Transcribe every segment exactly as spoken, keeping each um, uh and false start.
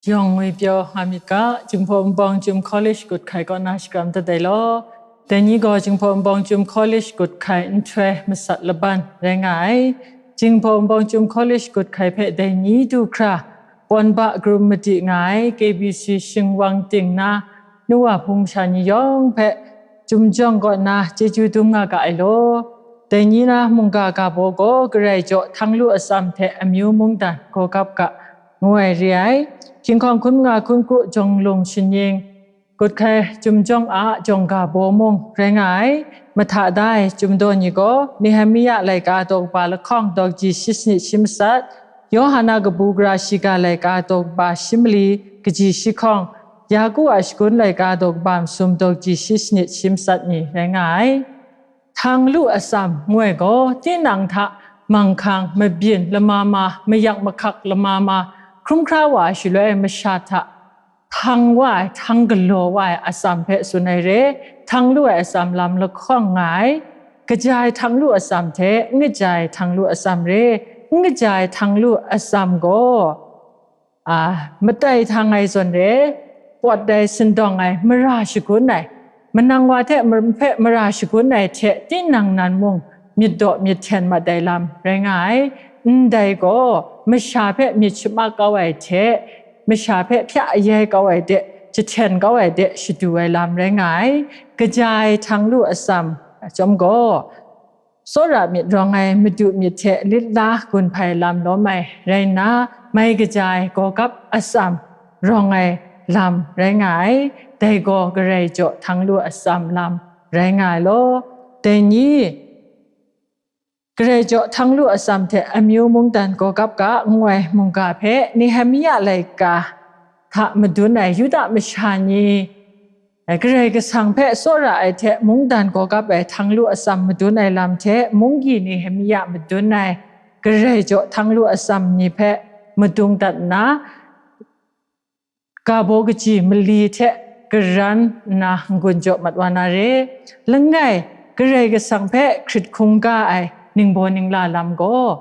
Yawng ngwi pyaw nga myit ga, Jinghpaw Wunpawng Chyum College Gut Hkai kaw na shakram dat ai law. Dai ni gaw Jinghpaw Wunpawng Chyum College Gut Hkai nhtoi masat laban rai nga ai. Jinghpaw Wunpawng Chyum College Gut Hkai hpe dai ni du hkra, pawn ba karum madi nga ai K B C shingwang ting na, nu wa hpung masha ni yawng hpe Chyum jawng kaw na chyeju dum nga ga ai law. Dai ni na mungga ga baw gaw Karai jaw htang lu atsam hte amyu mungdan gaw gap ga, ngu ai re ai. Hkying hkawng hkun nga hkun kru jawng lung shaning, Gut Hkai Chyum jawng a jawng ga baw mung rai nga ai. Mahta da ai Chyum daw ni gaw Nehemia laika daw kaba lahkawng daw kaji shi sanit shi masat, Yawhan a kabu gara shiga laika daw kaba shi mali kaji shi hkawng, Yaku a shagun laika daw kaba masum daw kaji shi sanit shi masat ni rai nga ai. Htang lu atsam ngu ai gaw, tinang hta manghkang, mabyin, lama ma, mayak mahkak lama ma, hkrum hkra wa ai shaloi masha hta htang wa ai, htang galaw wa ai atsam hpe tsun ai re. Htang lu ai atsam lam lahkawng nga ai. Kaja ai htang lu atsam hte n kaja ai htang lu atsam re. N kaja ai htang lu atsam gaw, a, matai htang ai zawn re, pawt ai, sindawng ai, mara shagun ai, manang wa hte mar-, hpe mara shagun ai hte tinang nan mung myit daw myit hten mat ai lam rai nga ai. Ndai gaw masha hpe myit shamak kau ai hte, masha hpe hpya ayai kau ai de, jahten kau ai de shadu ai lam rai nga ai. Kaja ai htang lu atsam chyawm gaw, tsawra myit rawng ai madu myit hte lit la gun hpai lam lawm ai rai nna, mai kaja ai gawgap atsam rawng ai lam rai nga ai. Dai gaw Karai jaw htang lu atsam lam rai nga ai law. Dai ni, Karai jaw htang lu atsam hte amyu mungdan gawgap ga ngu ai mungga hpe Nehemia laika hta madun ai Yuda masha ni, Karai Kasang hpe tsawra ai hte mungdan gawgap ai htang lu atsam madun ai lam hte, munggyi Nehemia madun ai Karai jaw htang lu atsam ni hpe madung dat nna, ga baw kaji mali hte karan nna n-gun jaw mat wa na re. Langai, Karai Kasang hpe hkrit hkungga ai ningbaw ningla lam gaw,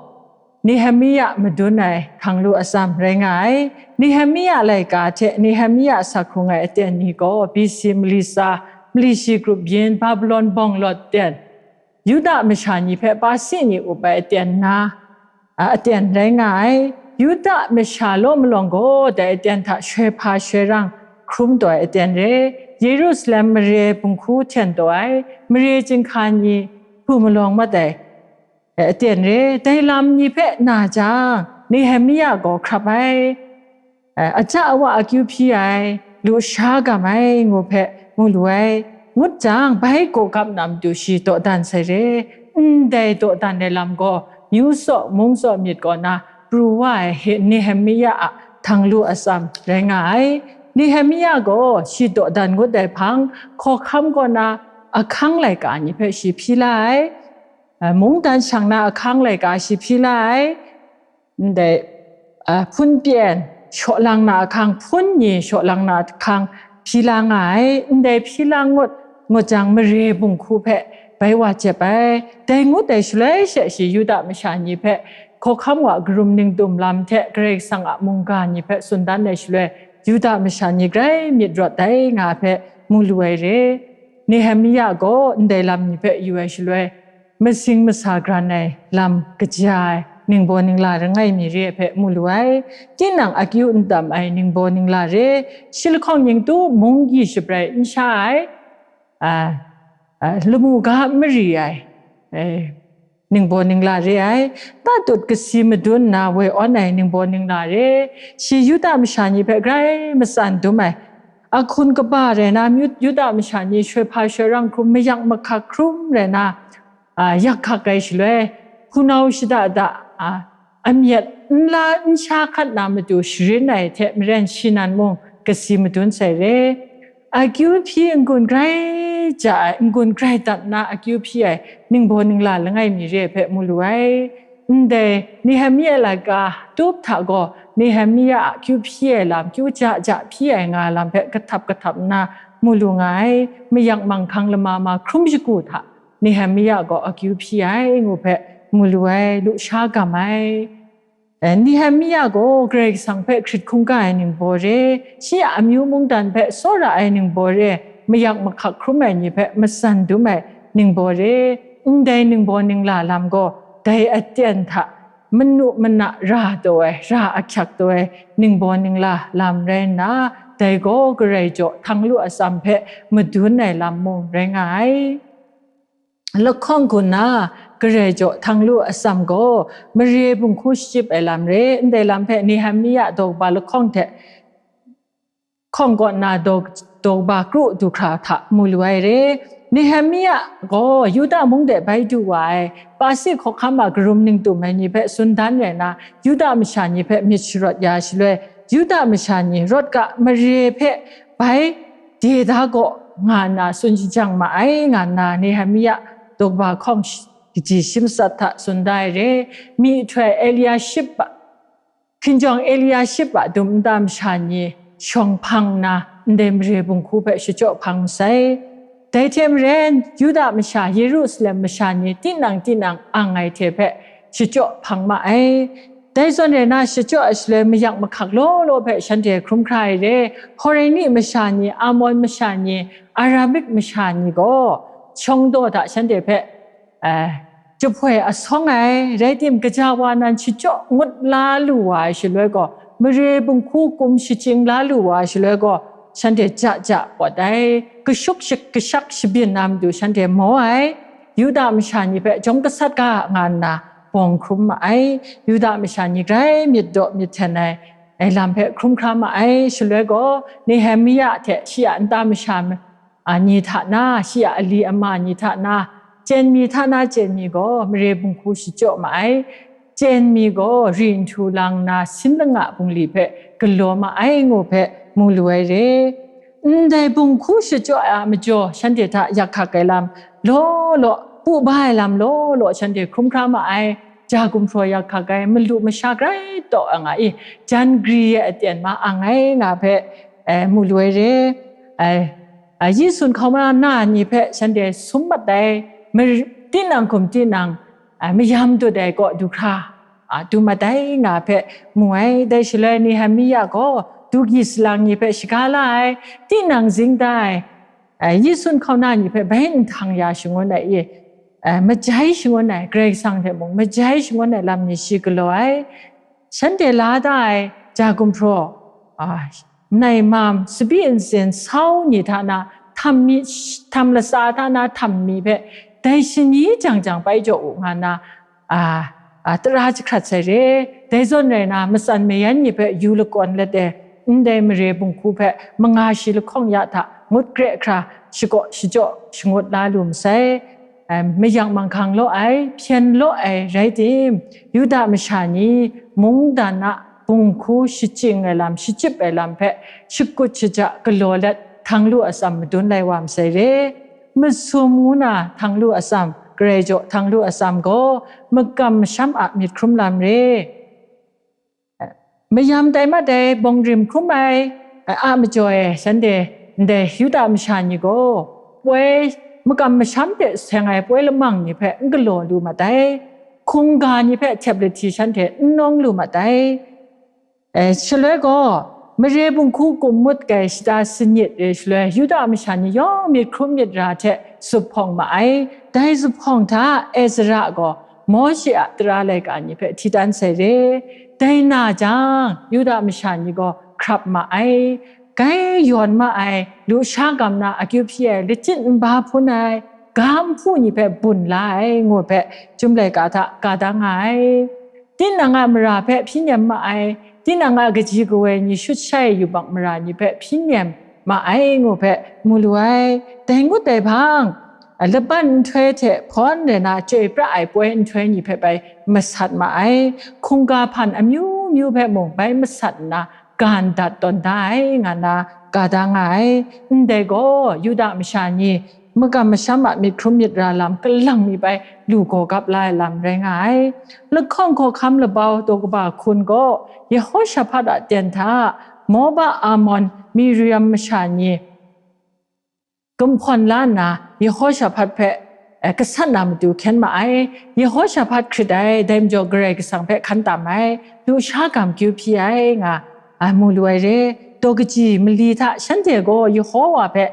Nehemia madun ai htang lu atsam rai nga ai. Nehemia laika hte Nehemia sa hkrung ai aten ni gaw B C mali tsa, mali shi grup yin, Babilon bawng lawt ten, Yuda masha ni hpe Pasi ni up ai aten na, a, aten rai nga ai. Yuda masha law malawng gaw dai aten hta shoi hpa shoi rang hkrum taw ai aten re. Yerusalem mare bunghku hten taw ai, mare chyinghka ni hpu malawng mat ai, aten re. Dai lam ni hpe na jang, Nehemia gaw hkrap ai, aja awa akyu hpyi ai, lusha gam ai ngu hpe mu lu ai, ngut jang, bai gawgap na matu shi dawdan sai re. Ndai dawdan ai lam gaw, myu tsaw mung tsaw myit kaw na pru wa ai He-, Nehemia a htang lu atsam rai nga ai. Nehemia gaw shi dawdan ngut ai hpang, hkawhkam kaw na ahkang laika ni hpe shi hpyi la ai. A, mungdan shang na ahkang laika shi hpyi la ai. Ndai, a, hpun pyen, shaw lang na ahkang, hpun ni shaw lang na ahkang hpyi la nga ai. Ndai hpyi la ngut, ngut jang mare bunghku hpe bai wa jep ai. Dai ngut ai shaloi she shi Yuda masha ni hpe hkawhkam wa karum ningtum lam hte Karai Kasang a mungga ni hpe tsun dan ai shaloi, Yuda masha ni grai myit rawt ai nga hpe mu lu ai re. Nehemia gaw ndai lam ni hpe yu ai shaloi, masing masa gran ai lam kaja ai ningbaw ningla langai mi re ai hpe mu lu ai. Tinang akyu n tam ai ningbaw ningla re, shi lahkawng ning tu munggyi shabrai n sha ai, a, a, lamu ga n mari ai, e, ningbaw ningla re ai, tatut kasi madun nna woi awn ai ningbaw ningla re, shi Yuda masha ni hpe grai matsan dum ai, ahkun kaba rai na, Yu-, Yuda masha ni shoi hpa shoi rang hkrum, mayak mahkak hkrum rai na, a, yak hkak ai shaloi, hpunau shada da, a, amyat nla nsha hkat na matu sharin ai hte maren shi nan mung kasi madun sai re. Akyu hpyi n-gun grai ja ai, n-gun grai dat na akyu hpyi ai ningbaw ningla langai mi re ai hpe mu lu ai. Ndai Nehemia laika tup hta gaw, Nehemia a kyu hpyi ai lam, kyu ja ja hpyi ai nga lam hpe kahtap kahtap nna mu lu nga ai. Mayak manghkang lama ma hkrum shagu hta Nehemia gaw akyu hpyi ai ngu hpe mu lu ai, lusha gam ai. E, Nehemia gaw Karai Kasang hpe hkrit hkungga ai ningbaw re, shi a amyu mungdan hpe tsawra ai ningbaw re, mayak mahkak hkrum ai ni hpe matsan dum ai ningbaw re, ndai ningbaw ningla lam gaw dai aten hta manu mana ra taw ai, ra ahkyak taw ai ningbaw ningla lam rai nna, dai gaw Karai jaw htang lu atsam hpe madun ai lam mung rai nga ai. Lahkawng hku nna Karai jaw htang lu atsam gaw mare bunghku shachyip ai lam re, ndai lam hpe Nehemia daw kaba lahkawng hte hkawng kaw nna daw, daw kaba kru du hkra hta mu lu ai re. Nehemia gaw Yuda mung de bai du wa ai, Pasi hkawhkam a karum ningtum ai ni hpe tsun dan rai nna, Yuda masha ni hpe myit sharawt ya shaloi, Yuda masha ni rawt ga mare hpe bai de da gaw nga nna tsun shajang ma ai, nga nna Nehemia daw kaba hkawng shi-, kaji shi matsat hta tsun da ai re. Myihtoi Eliashib a, hkinjawng Eliashib a dum nta masha ni shawng hpang nna, ndai mare bunghku hpe shachyaw hpang masai. Dai hte maren, Yuda masha Yerusalem masha ni tinang tinang ang ai hte hpe shachyaw hpang ma ai. Dai zawn rai nna, shachyaw ai shaloi mayak mahkak law law hpe shanhte hkrum hkra ai re. Horini masha ni, Amon masha ni, Aramik masha ni gaw shawng daw hta shanhte hpe, eh, jahpoi asawng ai, rai tim, kaja wa nan shachyaw ngut la lu wa ai shaloi gaw, mare bunghku kum shachying la lu wa ai shaloi gaw, shanhte ja ja pawt ai, kashuk shik-, kashak shabyin na matu shanhte maw ai, Yuda masha ni hpe jawm gasat ga nga nna bawng hkrum ma ai, Yuda masha ni grai myit daw myit hten ai, ai lam hpe hkrum hkra ma ai, shaloi gaw Nehemia hte shi a nta masha ma-, a, ni hta na, shi a ali ama ni hta na, chyen mi hta na chyen mi gaw mare bunghku shachyaw ma ai, chyen mi gaw ri nhtu lang nna sin langa bungli hpe galaw ma ai ngu hpe mu lu ai re. Ndai bunghku shachyaw ai a majaw shanhte hta yak hkak ai lam law law, pu ba ai lam law law shanhte hkrum hkra ma ai, ja gumhpraw yak hkak ai, malu masha grai taw ang a i, jan gri ai aten ma ang ai nga hpe, eh, mu lu ai re. Ai, a, Yesu hkauna na ni hpe shanhte sum mat ai, mar-, tinang hkum tinang, a, mayam dut ai kaw du hkra, a, du mat ai nga hpe mu ai. Dai shaloi Nehemia gaw dugyi salang ni hpe shaga la ai, tinang zing da ai, a, Yesu hkauna ni hpe bai nhtang ya shangun ai i, a, majai shangun ai, Karai Kasang hte mung majai shangun ai lam ni shi galaw ai. Shanhte la da ai ja gumhpraw, a, nai mam, tsabyi ntsin sau ni hta na, htam mi, htam latsa hta na htam mi hpe, dai shani jang jang bai jaw u nga na, a, a, tara jahkrat sai re. Dai zawn rai na, matsan mayan ni hpe yu lakawn let ai, ndai mare bunghku hpe manga shi lahkawng ya hta ngut kre hkra shakaw shachyaw shangut la lu masai. Em, mayang manghkang law ai, hpyen law ai rai tim, Yuda masha ni mungdan a bunghku shachying ai lam, shachyip ai lam hpe shakut shaja galaw let htang lu atsam madun lai wa masai re. Masum ngu na htang lu atsam, Karai jaw htang lu atsam gaw makam masham a myit hkrum lam re. Mayam tai mat ai, bawng rim hkrum ai, a majaw e, shanhte ndai Yuda masha ni gaw, poi makam masham hte seng ai poi lamang ni hpe n galaw lu mat ai, hkungga ni hpe htep lahti shanhte n nawng lu mat ai. E, shaloi gaw, mare bunghku kum mut kai shata sanit re shaloi, Yuda masha ni yawng myit hkrum myit ra hte zuphpawng ma ai. Dai zuphpawng hta Ezra gaw Mawshe a tara laika ni hpe hti dan sai re. Dai na jang, Yuda masha ni gaw hkrap ma ai, gai yawn ma ai, lusha gam na akyu hpyi ai, lachyit nba hpun ai, ga nhpu ni hpe bun la ai, ngu hpe, Chyum laika hta ka da nga ai. Tinang a mara hpe hpyi nem ma ai, tinang a kaji kawoi ni shut shai yubak mara ni hpe hpyi nem ma ai, ngu hpe mu lu ai. Dai ngut ai hpang, laban nhtoi hte hpawn rai na chyoi pra ai poi nhtoi ni hpe bai masat ma ai, hkungga hpan amyu myu hpe mung bai masat nna, gan dat tawn da ai, nga na ga da nga ai. Ndai gaw, Yuda masha ni makam masham a myit hkrum myit ra lam kalang mi bai lu gaw gap la ai lam rai nga ai. Lahkawng hkawhkam labau daw kaba hkun gaw, Yehoshaphat a ten hta, Moba, Amon, Miriam masha ni, gumhpawn la nna Yehoshaphat hpe, eh, gasat na matu hkyen ma ai, Yehoshaphat hkrit ai, dai majaw Karai Kasang hpe hkan tam ai, lusha gam kyu hpyi ai nga, ah, mu lu ai re, daw kaji mali hta shanhte gaw Yehowa hpe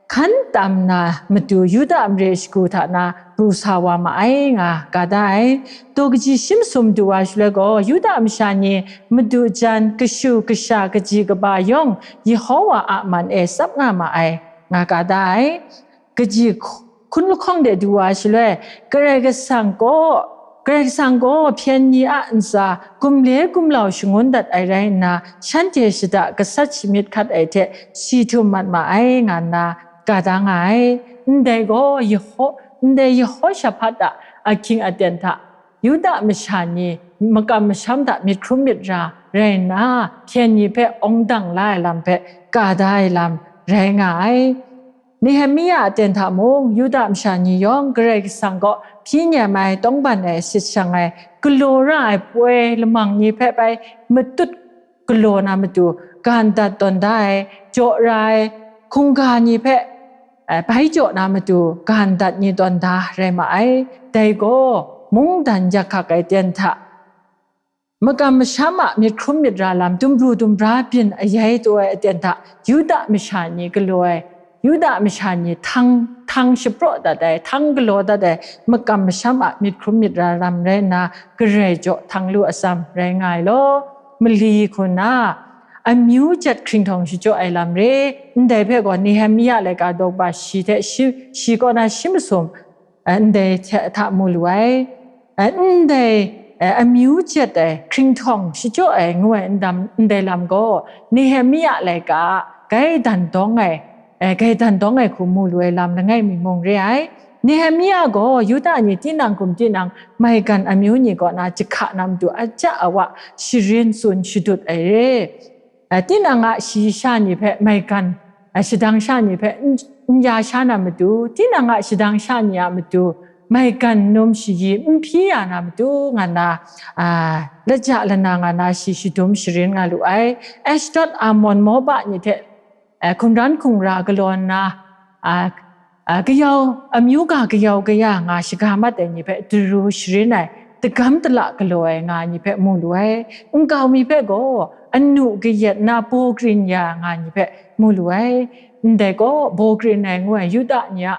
hkan tam na matu Yuda mare shagu hta na pru sa wa ma ai nga ga da ai. Daw kaji shi masum du wa shaloi gaw, Yuda masha ni madu jan, kashu kasha, kaji kaba yawng Yehowa a man e tsap nga ma ai nga ga da ai. Kaji hku-, hkun lahkawng de du wa shaloi, Karai Kasang gaw, Karai Kasang gaw hpyen ni a ntsa gumle gumlau shangun dat ai rai nna, shanhte shada gasat shamyit hkat ai hte si htum mat ma ai nga nna ga da nga ai. Ndai gaw Yeho-, ndai Yehoshaphat a ahkying aten hta Yuda masha ni makam masham hta myit hkrum myit ra rai nna, hpyen ni hpe awng dang la ai lam hpe ka da ai lam rai nga ai. Nehemia aten hta mung, Yuda masha ni yawng Karai Kasang kaw hpyi nem ai, tawngban ai, sit shang ai, galaw ra ai poi lamang ni hpe bai matut galaw na matu, ga ndat tawn da ai, jaw ra ai, hkungga ni hpe, eh, bai jaw na matu, ga ndat ni tawn da rai ma ai. Dai gaw, mungdan yak hkak ai ten hta, makam masham a myit hkrum myit ra lam, dumbru dumbra byin ayai taw ai aten hta, Yuda masha ni galaw ai, Yuda masha ni htang, htang shapraw dat ai, htang galaw dat ai, makam masham a myit hkrum myit ra lam rai nna, Karai jaw htang lu atsam rai nga ai law, mali hku nna, amyu jet hkringhtawng shachyaw ai lam re, ndai hpe gaw Nehemia laika daw kaba shi hte shi, shi kaw na shi masum, eh, ndai hte hta mu lu ai. Eh, ndai, eh, amyu jet ai, hkringhtawng shachyaw ai ngu ai ndam, ndai lam gaw, Nehemia laika a gaidan dawng ai, eh, gaidan dawng ai hku mu lu ai lam langai mi mung re ai. Nehemia gaw Yuda ni tinang hkum tinang maigan amyu ni kaw na jahka na matu aja awa sharin tsun shadut ai re. Eh, tinang a shayi sha ni hpe maigan, eh, shadang sha ni hpe n, n ya sha na matu, tinang a shadang sha ni a matu, maigan num shayi n hpyi ya na matu, nga nna, ah, laja lana nga nna shi shadum sharin nga lu ai. Ashdod, Amon, Moba ni hte, eh, hkungran hkungra galaw nna, ah, ah, kayau, amyu ga kayau kaya nga shaga mat ai ni hpe daru sharin ai, dagam dala galaw ai nga ai ni hpe mu lu ai. Nkau mi hpe gaw anu kayat na baw krin ya nga ai ni hpe mu lu ai. Ndai gaw baw krin ai ngu ai Yuda ni a,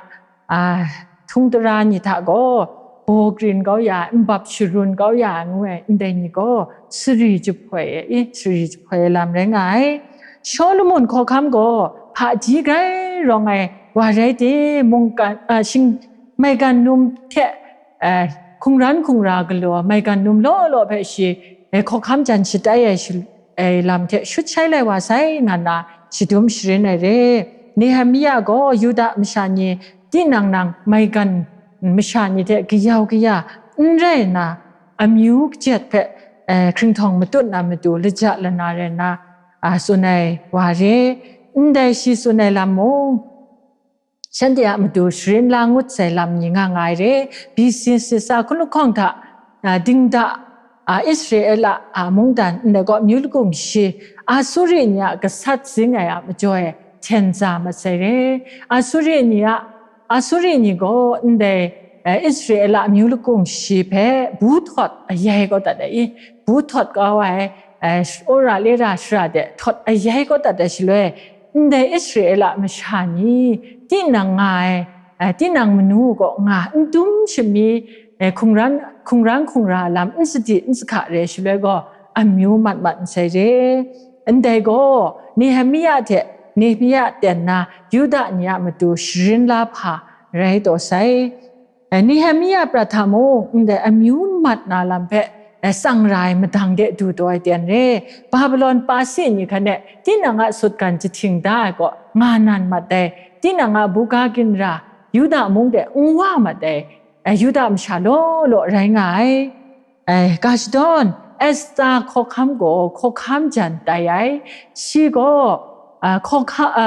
a, htung tara ni hta gaw, baw krin kau ya ai, nbap sharun kau ya ai ngu ai ndai ni gaw, sari jahpoi ai, i, sari jahpoi ai lam rai nga ai. Shawlumon hkawhkam gaw hpaji grai rawng ai wa rai ti, mungkan, a, shing, maigan num hte, a, hkungran hkungra galaw, maigan num law law hpe shi, e, hkawhkam jan shatai ai shi, ai lam hte shut shai lai wa sai, nga nna shadum sharin ai re. Nehemia gaw Yuda masha ni tinang nang maigan masha ni hte kayau kaya n rai nna, amyu kajet hpe, eh, hkringhtawng matut na matu laja lana rai nna, a, tsun ai wa re. Ndai shi tsun ai lam mung, shanhte a matu sharin la ngut sai lam ni nga nga ai re. B C Sisa hkun lahkawng hta, a, dingda, a, Israela, a, mungdan ndai gaw amyu lakung shi, Asuri ni a gasat zing ai a majaw e hten za mat sai re. Asuri ni a, Asuri ni gaw ndai, eh, Israela amyu lakung shi hpe bu htawt ayai kau dat ai, i, bu htawt kau ai, eh, ora lera shara de htawt ayai kau dat ai shaloi, ndai Israela masha ni tinang nga ai, eh, tinang manu kaw nga n dum shami, eh, hkungran, hkungran hkungra lam n sadi n sahka re shaloi gaw, amyu mat mat n sai re. Ndai gaw Nehemia hte Nehemia ten na Yuda ni a matu sharin la hpa rai taw sai. Eh, Nehemia prat hta mung, ndai amyu mat na lam hpe, eh, tsang ra ai madang de du taw ai ten re. Babilon pasi ni hkan e tinang a sutgan jahting da ai kaw nga nan mat ai, tinang a buga ginra Yuda mung de n wa mat ai, eh, Yuda masha law law rai nga ai. Ai, ga shadawn, Esta hkawhkam gaw hkawhkam jan tai ai. Shi gaw, a, hkawhka-, a,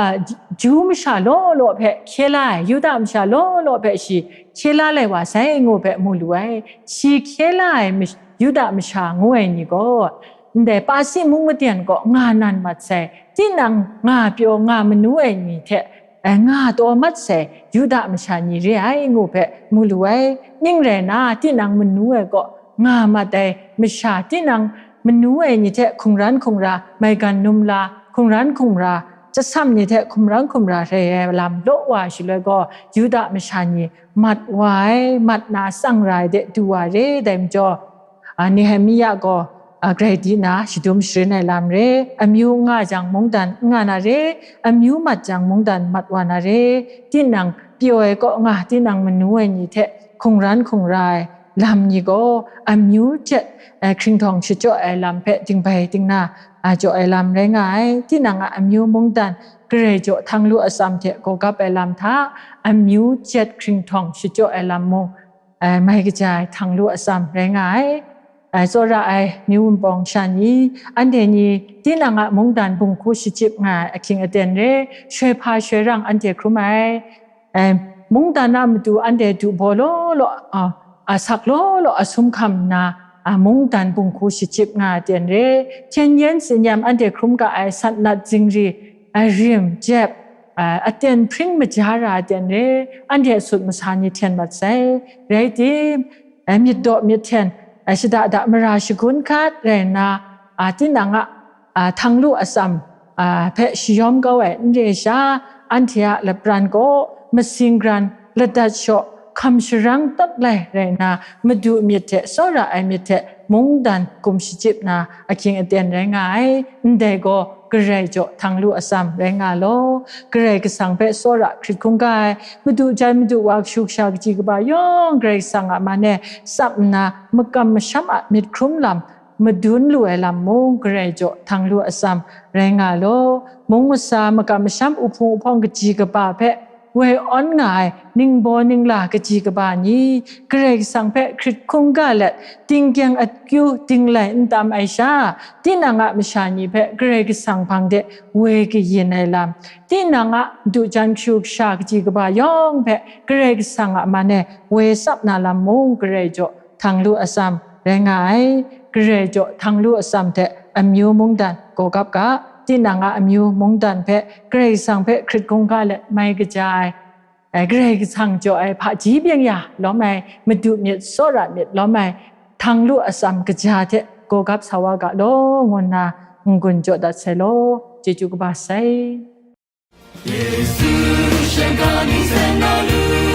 Ju masha law law hpe hkye la ai, Yuda masha law law hpe shi hkye la lai wa sai, ngu hpe mu lu ai. Shi hkye la ai mash-, Yuda masha ngu ai ni gaw, ndai pasi mung maten kaw nga nan mat sai, tinang nga pyaw nga manu ai ni hte eh, nga taw mat sai Yuda masha ni re ai ngu hpe mu lu ai. Ning rai na, tinang manu ai kaw nga mat ai masha, tinang manu ai ni hte hkungran hkungra, maigan num la, hkungran hkungra, chyasam ni hte hkungran hkungra re ai lam law wa shaloi gaw, Yuda masha ni mat wa ai, mat na tsang ra ai de du wa re. Dai majaw, a, Nehemia gaw, a, grai di na shadum sharin ai lam re, amyu n nga jang mungdan n nga na re, amyu mat jang mungdan mat wa na re, tinang pyaw ai kaw nga, tinang manu ai ni hte hkungran hkungrai lam ni gaw amyu jet, eh, hkringhtawng shachyaw ai lam hpe dingbai dingna, a, jaw ai lam rai nga ai. Tinang a amyu mungdan Karai jaw htang lu atsam hte gawgap ai lam hta, amyu jet hkringhtawng shachyaw ai lam mung, eh, mai kaja ai htang lu atsam rai nga ai. Eh, tsawra ai ni wunpawng sha ni, anhte ni tinang a mungdan bunghku shachyip nga ai ahkying aten re, shoi hpa shoi rang anhte hkrum ai. Eh, mungdan a matu anhte du baw law law, a, a sak law law a sum hkam nna, a, mungdan bunghku shachyip nga ai aten re, hkyen yen tsin-yam anhte hkrum ga ai sat nat zingri, a, rim jep, a, aten hpring maja ra ai aten re, anhte sut masa ni hten mat sai. Rai tim, a, myit daw myit hten, a, shada da mara shagun hkat rai nna, a, tinang a, a, htang lu atsam, a, hpe shayawm kau ai n re sha, anhte a lapran gaw masing gran ladat shaw hkam sharang tawt lai rai nna, madu myit hte tsawra ai myit hte mungdan gum shachyip na ahkying aten rai nga ai. Ndai gaw Karai jaw htang lu atsam rai nga law, Karai Kasang hpe tsawra hkrit hkungga ai, madu jan madu wa kashu kasha kaji kaba yawng Karai Kasang a man e tsap nna, makam masham a myit hkrum lam, madun lu ai lam mung Karai jaw htang lu atsam rai nga law, mung masa makam masham uhpung uhpawng kaji kaba hpe woi awn nga ai ningbaw ningla kaji kaba ni, Karai Kasang hpe hkrit hkungga let, tingkyang akyu dinglai n tam ai sha, tinang a masha ni hpe Karai Kasang hpang de woi kayin ai lam, tinang a du jan kashu kasha kaji kaba yawng hpe Karai Kasang a man e woi tsap na lam mung Karai jaw htang lu atsam rai nga ai. Karai jaw htang lu atsam hte amyu mungdan gawgap ga, tinang a amyu mungdan hpe Karai Kasang hpe hkrit hkungga let mai kaja ai, eh, Karai Kasang jaw ai hpaji byeng ya lawm ai, madu myit tsawra myit lawm ai, htang lu atsam kaja hte gawgap sa wa ga law, ngu nna n-gun jaw dat sai law, chyeju kaba sai. Yesu, shang ga ning seng na lu.